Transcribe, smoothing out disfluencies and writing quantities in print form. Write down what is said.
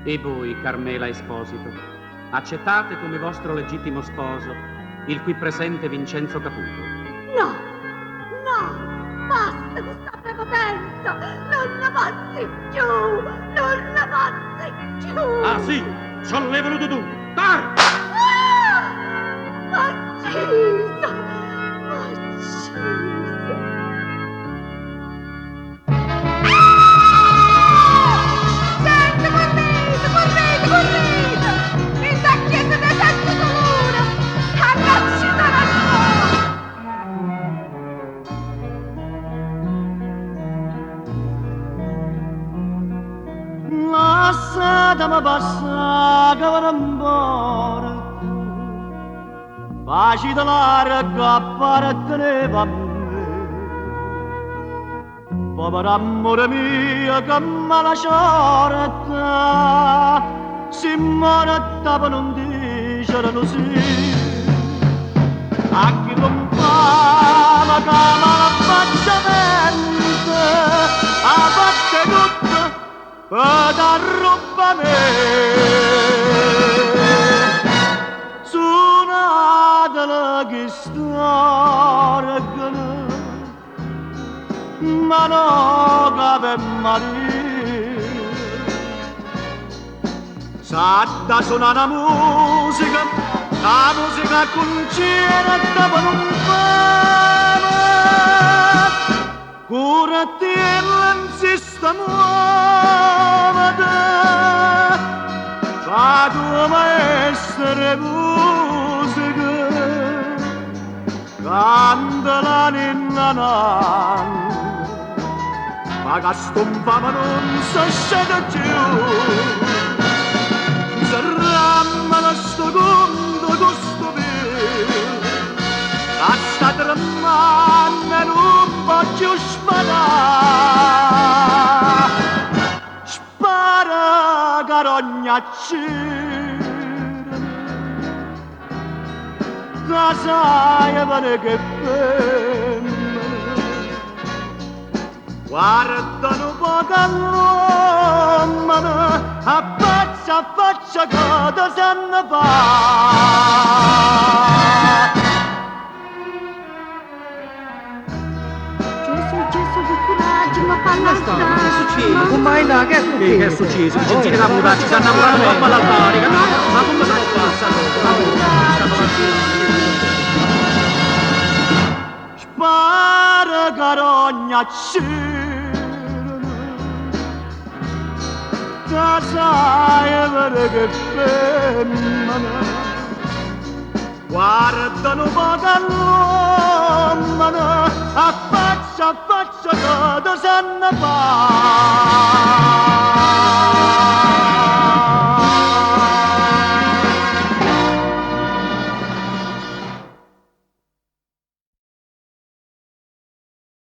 E voi, Carmela Esposito, accettate come vostro legittimo sposo il qui presente Vincenzo Caputo. No! No! Basta con sta prepotenza! Non la posso più! Non la posso più! Ah sì, sollevalo tu! Dai! Ah! M'ha M'ha Gente, correte, correte, correte! Dint' 'a chiesa de Sette Dulure hanno acciso 'na suora! Lassateme passà che ve ne 'mporta, facite l'aria che apparteneva a me. Povero amore mio, che mala sorta, si morta per non dicere no sì. A chi lontano che me l'affacciamento, ha fatto tutto per arroba me. Suonatela che storgano, ma no Ave Maria. S'adda suonare la musica, la musica concerta per un fame. Curatella insiste muovete, fa tuo maestro musica, canta la ninna nanna, ma che sto 'nfame non si scende più. Serrammelo sto conto con sto vino, che sta tremando e non può più sparare. Spara carogna accireme, ca sai perché femmina. Guarda nu poco all'uommene, a faccia a faccia che te sanno fa. Gesù, Gesù, che coraggio, ma fa Ma sta, ma che succede? Come che è Che, che è successo? Vincenzino Caputo ci sta innamorando troppo all'altare, capito? Ma come si può fare sta cosa? Ma come? Stanno Spara carogna accireme, ca sai perché femmina. Guarda nu poco all'uommene, a faccia a faccia che te sanno fa.